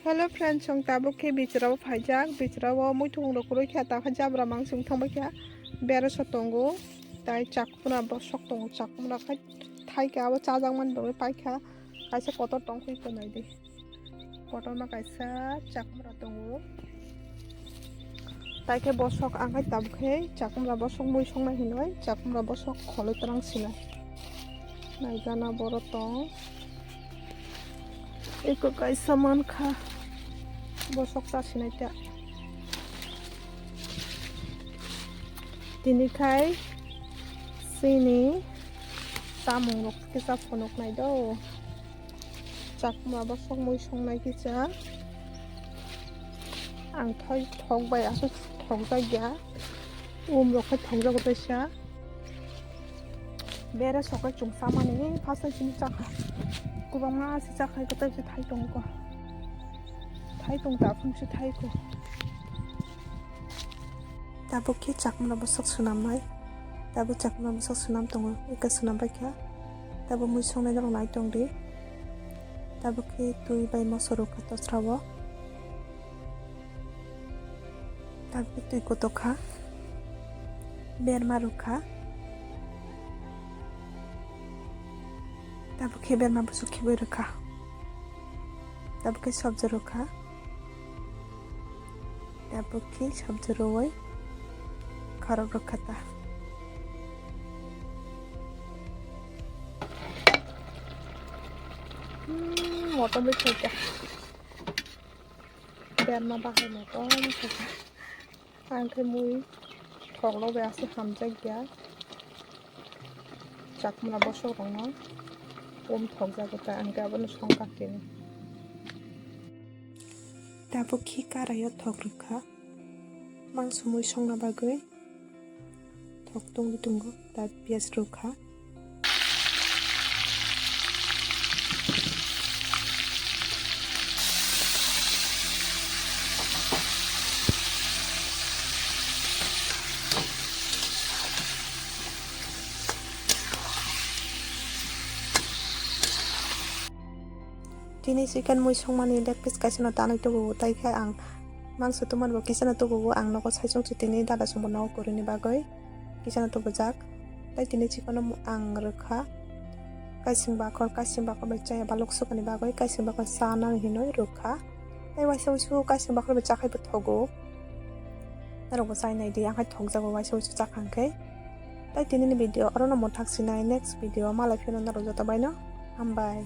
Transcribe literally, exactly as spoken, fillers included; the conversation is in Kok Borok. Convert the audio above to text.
Hello friends, chwng tabuk khe bichra o phaijak, bichra o muitung rok kwrwi kha, ta khe jabra mansing thangbai kha, beresa tongo, tai chakmra bosok tongo, chakmra khai thaikha, abo chajakmani bagwi paikha, kaisa kotor tong khe tonai di, kotorma kaisa chakmra tongo. Tai khe bosok ang khai tabuk khe chakmra bosok mui songnai hinwi chakmra bosok kholoi twrang sinai. Naijana borok tong. Eko kaisa mankha bosok chasinai ta. Tini khai chini chamung rok kisa phunuk nai do. Chakma bosok mui songnai kisa. Ang thoi thok bai aswk thokjak ya. Um rok khai thokjago teisa. Bere sokai chwng samani phasai chini chakha. Kwbangma se chakha kwtai se thai tongo. Thai tong ta phung se thai ko. Tabuk khe chakmano bwswk swnamnai. Tabuk chakmano bwswk swnam tongo, eka swnam bai kha. Tabuk mui songnai norok nai tong di. Tabuk khe twi bai moso rwkha tosra o. Tabuk khe twi kotok kha. Berma rwkha. Tabuk khe berma bwswk khibui rwkha. Tabuk khe sabji rwkha. Tabuk khe sabji rwui khorok rwkha ta. Hmm, motom rwkha ta. Berma bahai motom rwkha. Ang khe mui thoklok bai aswk hamjak ya. Chakmano bosok rokno um thokjago ta, ang khe abono songkha khe. Tabuk khe karai o thok rwkha. Mangso mui songna bagwi thok tungwi tongo, ta piyaj rwkha. Tini chicken mui songmani leg piece kaisano tanwi tubugo, tai khe ang mangso tongmani bo kisano tubugo, ang nogo saichung chitini dada songbo nogo kwrwini bagwi. Kisano tubujak. Tai tini chikon ang rwkha kaising bakhor, kaising bakhor bai chaya balok swkani bagwi kaising bakhor chanani hinwi rwkha. Tai waisa waisa kaising bakhor bai chakhai bo thogo. Norok bo chai nai di, ang khai thokjago waisa waisa chakha hwnkhe. Tai tini ni video oro no mwthak sinai, next video malai phino norok joto bai no hambai.